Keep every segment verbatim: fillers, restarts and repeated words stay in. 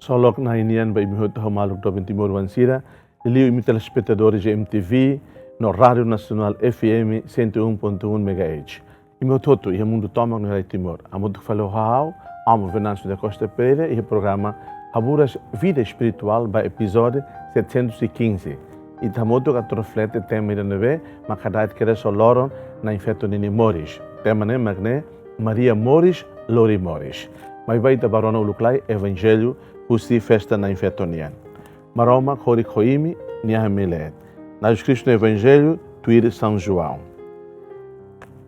Ksolok Na'i nian ba imi hotu, maluk doben Timor-oan sira, liuliu imi telespetadores de M T V no Rádio Nacional F M cento e um ponto um megahertz. Imi hotu-hotu iha mundu tomak no rai Timor. Hamutuk fali ho ha'u, Amo Venâncio da Costa Pereira, iha programa Haburas Vida Espiritual ba epizódiu setecentos e quinze. Ita hamutuk atu reflete tema ida ne'ebé mak hada'et kedas ho loron Na'in-Feto ninia moris. Tema ne'e mak ne'e: Maria moris, lori moris. Mai ba ita bá rona uluk lai Evanjellu husi festa Na'in-Feto nian. Maromak horik ho imi, Nia hamriik. Na'i Jesus Kristu nia Evanjellu tuir São João.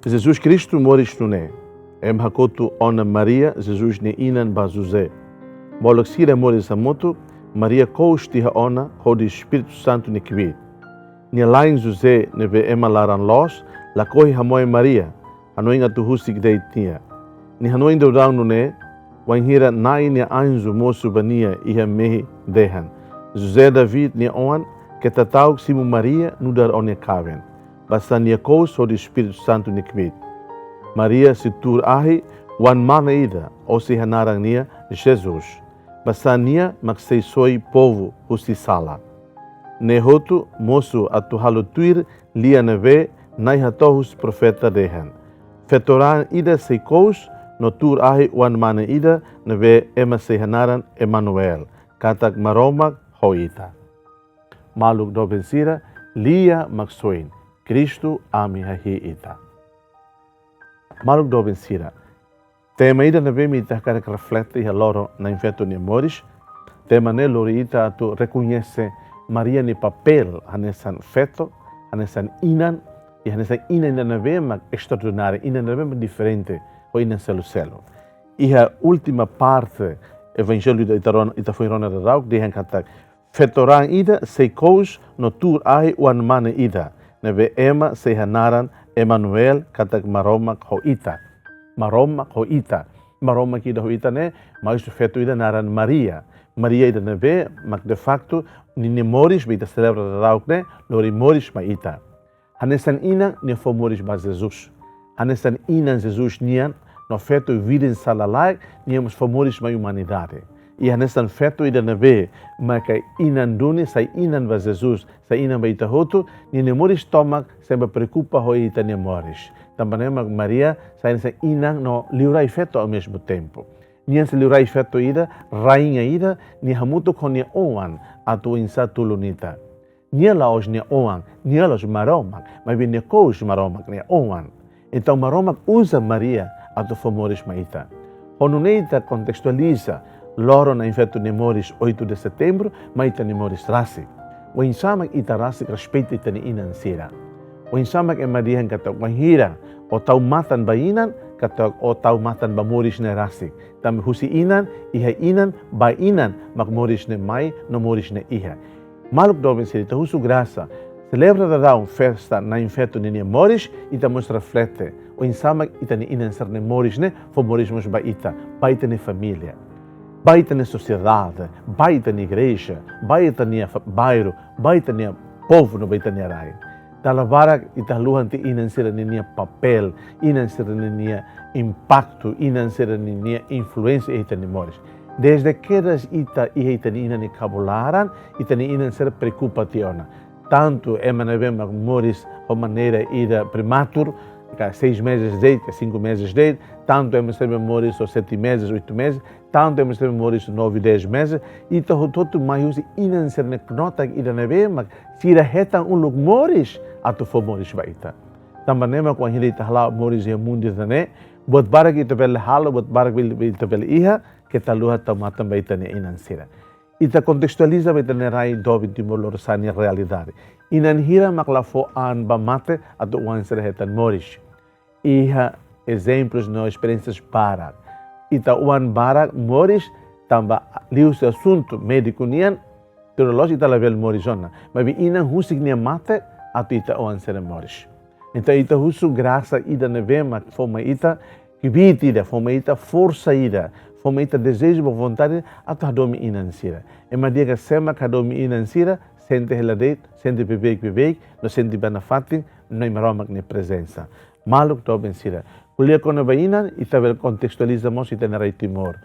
Jesus Kristu moris nune'e. Ema hakotu ona Maria, Jesus nia inan, ba José. Molok sira moris hamutuk, Maria kous tiha ona hodi Espíritu Santu nia kbiit. Nia la'en José ne'ebé ema laran loos, lakohi hamoe Maria, hanoin atu husik de'it nia. Nia hanoin daudaun nune'e, wainhira Na'i nia anju mosu ba nia iha mehi, dehan: José David nia oan, keta ta'uk simu Maria nu'udar ó-nia kaben, basá nia kous hodi Espíritu Santu nia kbiit. Maria sei tuur ahi oan-mane ida, ou sei hanaran nia Jesus, basá nia mak sei soi povu husi sala. Ne'e hotu mosu atu halo tuir lia ne'ebé Na'i hato'o husi profeta, dehan: Feto-raan ida sei kous no tuur ahi oan-mane ida, ne'ebé ema sei hanaran Emanuel, katak Maromak ho ita. Maluk doben sira, lia Maksoin, Kristu ami hahi'i ita. Maluk doben sira, tema ida ne'ebé mak ita hakarak reflete iha loron Na'in-Feto nia moris. Tema ne'e lori ita atu rekoñese Maria nia papél hanesan feto, hanesan inan, i hanesan inan ida ne'ebé mak estraordinária, inan ida ne'ebé mak diferente ho inan seluk-seluk. Iha última parte Evanjellu ida ita rona, ita foin rona daudauk, dehan katak feto-raan ida sei kous no tuur ahi oan-mane ida, ne'ebé ema sei hanaran Emanuel, katak Maromak ho ita. Maromak ho ita. Maromak ida ho ita ne'e mai husi feto ida naran Maria. Maria ida ne'ebé mak de facto ninia moris, be ita selebra daudauk ne'e, lori moris mai ita. Hanesan inan, nia fó moris ba Jesus. Hanesan inan Jesus nian, no feto virjen sala-laek, nia mós fó moris mai umanidade. I hanesan feto ida ne'ebé maka inan duni, sai inan ba Jesus, sai inan ba ita hotu, ninia moris tomak sei bá preokupa ho ita-nia moris. Tanba ne'e mak Maria sai hanesan inan no liurai feto ao mesmo tempo. Nia sai liurai feto ida, rainha ida, nia hamutuk ho nia oan atu oinsá tulun ita. Nia la'ós nia oan, nia la'ós Maromak, maibé nia kous Maromak nia oan. Entaun Maromak uza Maria atu fó moris mai ita. Ho nune'e ita kontestualiza loron Na'in-Feto nia moris, oito de setembro, mai ita-nia moris rasik. Oinsá mak ita rasik respeita ita-nia inan sira. Oinsá mak ema dehan katak wainhira ó tau matan ba inan, katak ó tau matan ba moris ne'e rasik. Tanba husi inan, iha inan, ba inan mak moris ne'e mai, no moris ne'e iha. Maluk doben sira, ita husu grasa, selebra daudaun festa Na'in-Feto ninia moris, ita mós reflete oinsá mak ita-nia inan sira-nia moris ne'e fó moris mós ba ita, ba ita-nia família, ba ita-nia sosiedade, ba ita-nia igreja, ba ita-nia fa-, bairru, ba ita-nia povu no ba ita-nia rai. Dala barak ita haluha tiha inan sira ninia papél, inan sira ninia impaktu, inan sira ninia influénsia iha ita-nia moris. Dezde kedas ita iha ita-nia inan nia kabun laran, ita-nia inan sira preokupa tiha ona. Tantu ema ne'ebé mak moris ho maneira ida prematuru, ka seis meses de'it, ka cinco meses de'it, tantu ema sira moris ho sete meses, oito meses, tantu ema sira moris nove, dez meses, ita hotu-hotu mai husi inan sira-nia knotak ida ne'ebé mak sira hetan uluk moris atu fó moris ba ita. Tanba ne'e mak wainhira ita hala'o moris iha mundu ida-ne'e, buat barak ita bele halo, buat barak bele, ita bele iha, keta haluha tau matan ba ita-nia inan sira. Ita kontestualiza ba ita-nia rai doben Timor Lorosa'e nia realidade. Inan hira mak la fó an ba mate atu oan sira hetan moris. Iha ezemplus no esperiénsias barak. Ita oan barak moris tanba liuhusi asuntu médiku nian, tuir loloos ita labele moris ona. Maibé inan husik nia mate atu ita oan sira moris. Entaun ita husu grasa ida ne'ebé mak fó mai ita kbiit ida, fó mai ita forsa ida, fó mai ita dezeju, boa vontade atu hadomi inan sira. Ema dehan katak sé mak hadomi inan sira, sente hela de'it, sente beibeik-beibeik, no sente bá nafatin, no iha Maromak nia prezensa. Maluk doben sira, ko'alia kona-ba inan, ita bele kontestualiza mós ita-nia rai Timor.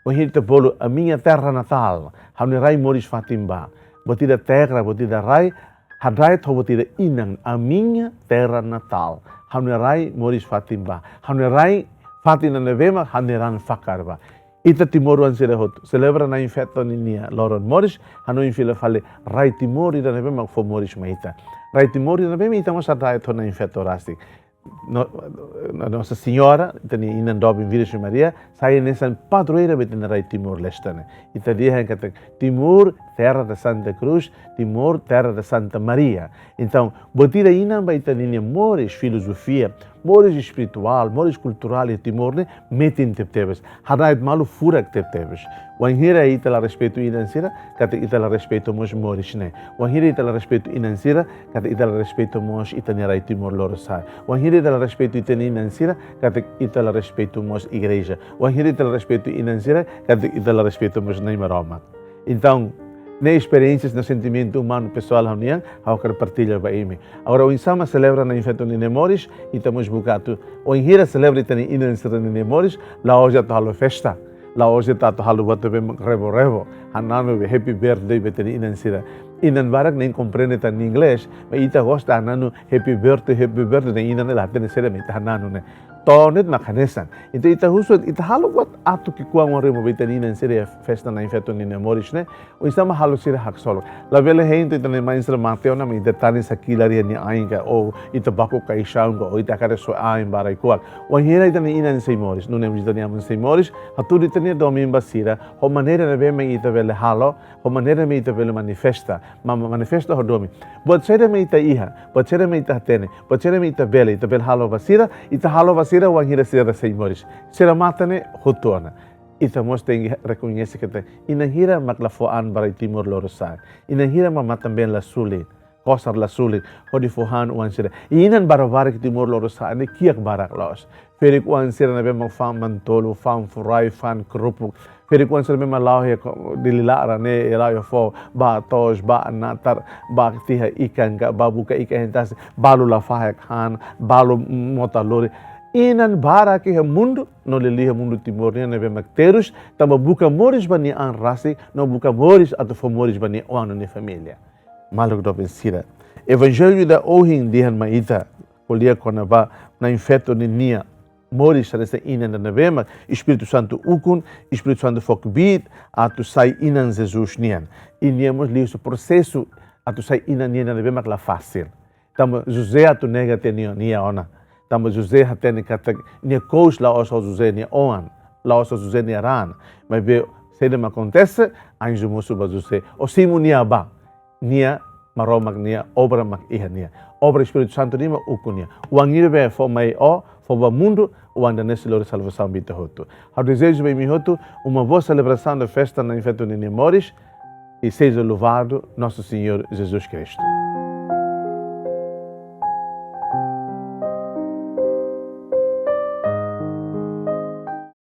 Wainhira ita bolu a minha terra natal, ha'u-nia rai moris fatin ba. Buat ida terra, buat ida rai, hada'et ho buat ida inan, a minha terra natal, ha'u-nia rai moris fatin ba. Ha'u-nia rai fatin ida ne'ebé mak ha'u-nia raan fakar ba. Ita timoroan sira hotu selebra Na'in Feto ninia loron moris, hanoin fila fali rai Timor ida ne'ebé mak fó moris mai ita. Rai Timor ida ne'ebé mak ita mós hada'et ho Na'in Feto rasik. No, no, Nossa Senhora, ita-nia inan doben Virgem Maria, sai hanesan padroeira ba ita-nia rai Timor-Leste ne'e. Ita dehan katak Timor, terra da Santa Cruz, Timor, terra da Santa Maria. Entaun, buat ida inan ba ita ninia moris, filozofia, moris espirituál, moris kulturál iha Timor ne'e, metin tebetebes. Hada'et malu furak tebetebes. Wainhira ita la respeitu inan sira, katak ita la respeitu mós moris ne'e. Wainhira ita la respeitu inan sira, katak ita la respeitu mós ita-nia rai Timor Lorosa'e. Wainhira ita la respeitu ita-nia inan sira, katak ita la respeitu mós igreja. Wainhira ita la respeitu inan sira, katak ita la respeitu mós Nai Maromak. Entaun, ne'e esperiénsias no sentimentu umanu pesoál ha'u-nian, ha'u hakarak partilla ba imi. Agora, oinsá mak selebra Na'in Feto ninia moris, ita mós buka atu. Wainhira selebra ita-nia inan sira ninia moris, la'ós atu halo festa. La'ós atu halo buat be rebo-rebo. Hananu be happy birthday ba ita-nia inan sira. Inan barak ne'e komprende tan inglés, maibé ita gosta hananu happy birthday, happy birthday, inan ne'e la hatene saida mak ita hananu ne'e. To'o ne'e mak hanesan. Entaun ita husu, ita halo buat atu ki'ikoan oan ruma ba ita-nia inan sira iha festa Na'in Feto ninia moris ne'e. Oinsá mak halo sira haksolok. Labele hein ita-nia mane sira mate ona, maibé ita tanis hakilar iha nia ain ka, ou ita baku kaixaun ka, ou ita hakarak soe ain ba rai-kuak. Wainhira ita-nia inan sei moris, nune'e mós ita-nia aman sei moris, hatudu ita-nia domin ba sira, ho maneira ne'ebé mak ita bele halo, ho maneira ne'ebé ita bele manifesta, ma, ma, manifesta ho domin. Buat saida mak ita iha, buat saida mak ita hatene, buat saida mak ita bele, ita bele halo ba sira, ita halo ba sira wainhira sira sei moris. Sira mate ne'e hotu ona. Ita mós tenke rekoñese katak inan hira mak la fó an ba rai Timor Lorosa'e. Inan hira mak matan-been la suli, kosar la suli, hodi fó han oan sira. I inan barak-barak iha Timor Lorosa'e ne'e kiak barak loos. Ferik oan sira ne'ebé mak fa'an manu-toluk, fa'an furai, fa'an kerupuk. Ferik oan sira ne'ebé mak la'o iha ko-, Dili laran ne'e, la'o iha foho, bá to'os, bá natar, bá tiha ikan ka, bá buka ikan iha tasi, balu la fahe han, balu mota lori. Inan barak iha mundu, no liuliu iha mundu Timor nian ne'ebé mak terus, tanba buka moris ba nia an rasik, no buka moris atu fó moris ba nia oan no nia família. Maluk doben sira. Evanjellu ida ohin dehan mai ita, ko'alia kona-ba Na'in Feto ninia moris hanesan inan ida ne'ebé mak Espíritu Santu ukun, Espíritu Santu fó kbiit, atu sai inan Jesus nian. I nia mós liuhusi prosesu atu sai inan nian ida ne'ebé mak la fasil. Tanba José atu nega tiha nia, nia ona. Tanba José hatene katak nia kous la'ós ho José nia oan, la'ós ho José nia raan. Maibé saida mak akontese, anju mosu ba José. Ó simu nia bá. Nia, Maromak nia, obra mak iha nia. Obra Espíritu Santu nian mak ukun nia. Oan ida be fó mai ó, fó ba mundu, oan ida-ne'e sei lori salvasaun ba ita hotu. Ha'u dezeja ba imi hotu uma boa celebração da festa Na'in Feto ninia moris, e seja louvado nosso Senhor Jesus Cristo.